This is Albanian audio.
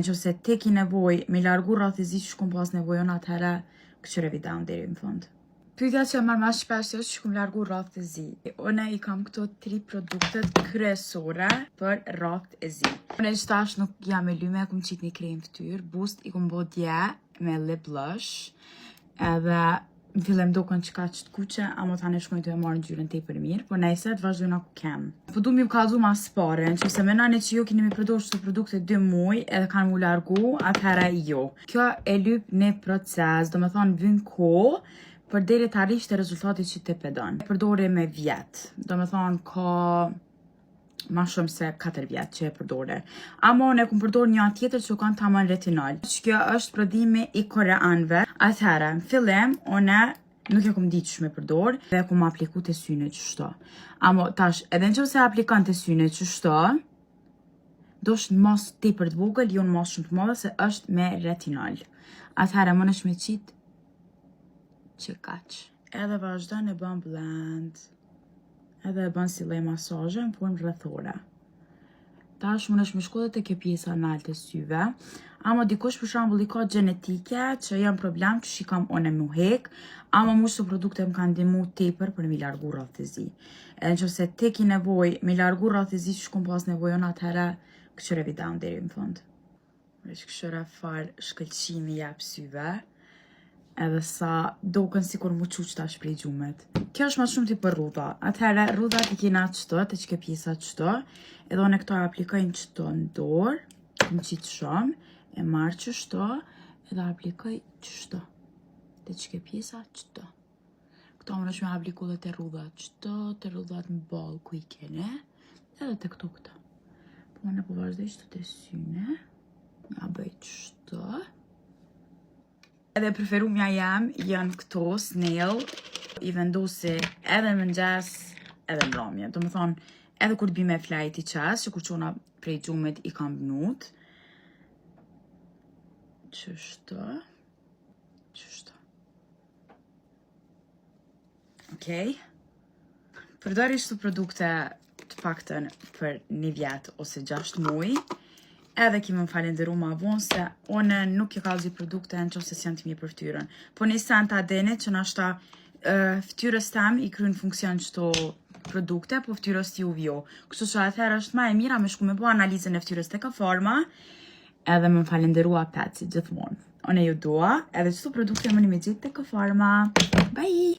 Në qoftë se ti ki nevojë me largu rrathët e zi që kom pas nevojë unë atëherë, këqyre videon deri në fund. Pyetja që e marr më shpesh është që kom largu rrathët e zi. Unë i kam këto tri produktet kryesore për rrathët e zi. Unë që tash nuk jam e lyme, kom qitë një krem fytyrë, buzët i kom bo dje me lip blush, edhe në fillim dokën që ka që të kuqe, ama tani shkojnë të e marrë ngjyrën tepër mirë, po nejse të vazhdojna ku kem. Po du mi më kallzu mas pare, në që se menani që ju keni mi përdor qëto produkte 2 muj edhe kanë mu largu, atëherë jo. Kjo e lyp një proces, do me thonë vyn kohë, për deri të arrish te rezultati që ti pe don. Përdori me vjet, do me thonë ka ma shumë se 4 vjet që e përdore. Ama unë e kum përdor një tjetër që kanë tamam retinol. Që kjo është prodhimi i koreanëve. Atëherë, në fillim, unë nuk e kum ditë që me përdor dhe e kum apliku të syne qështo. Amo tash, edhe në qoftë se aplikon të syne qështo, do është në masë tepër të vogël, jo në masë shumë të madhe, se është me retinol. Atëherë, më nësh me qitë që kaq. Edhe vazhdon e bën blend. Edhe e bën si lloj masazhe në formë rrethore. Tash mund është me shku edhe te kjo pjesa nalt e syve. Ama dikush për shembull i ka gjenetike që janë problem që i kam unë mu hek, ama mu qëto produkte më kanë ndihmu tepër për mi largu rrathët e zi. Edhe në qoftë se ti ki nevojë mi largu rrathët e zi që kom pas nevojë unë atëherë, këqyre videon deri në fund. Veç këqyre far shkëlqimi jap syve edhe sa dokën si kur mu quq tash prej gjumit. Kjo është ma shumë ti për rrudha. Atëherë, rrudhat i kena qëto, të që ke pjesa qëto, edhe unë këto e aplikoj në qëto në dorë, më qitë shumë, e marrë qështo, edhe aplikoj qështo, të që ke pjesa qëto. Këto më është me apliku dhe të rrudhat qëto, të rrudhat në ballë ku i kene, edhe të këto këto. Po unë po vazhdoj qëto të syne, ja bëj qështo. Edhe preferumja jam janë këto snail, i vendosi edhe në mëngjes edhe në mbrëmje. Do më thonë, edhe kur të bi me flajt i qas, që kur qona prej gjumit i kam vnut. Qështo? Qështo? Okej. Përdori qëto produkte të paktën për një vjet ose 6 muaj. Edhe ki më falenderu ma vonë se unë nuk i kallëzoj produkte në qoftë se s'janë të mirë për fytyrën. Po një sen ta deni që nashta uh, fytyrës tem i kryen funksion qëto produkte, po fytyrës juve jo. Kështu që atëherë është ma e mira me shku me bo analizën e fytyrës te Farma, edhe më falenderu apet si gjithmonë. Unë ju dua, edhe qëto produkte më një me gjithë te Farma. Bye!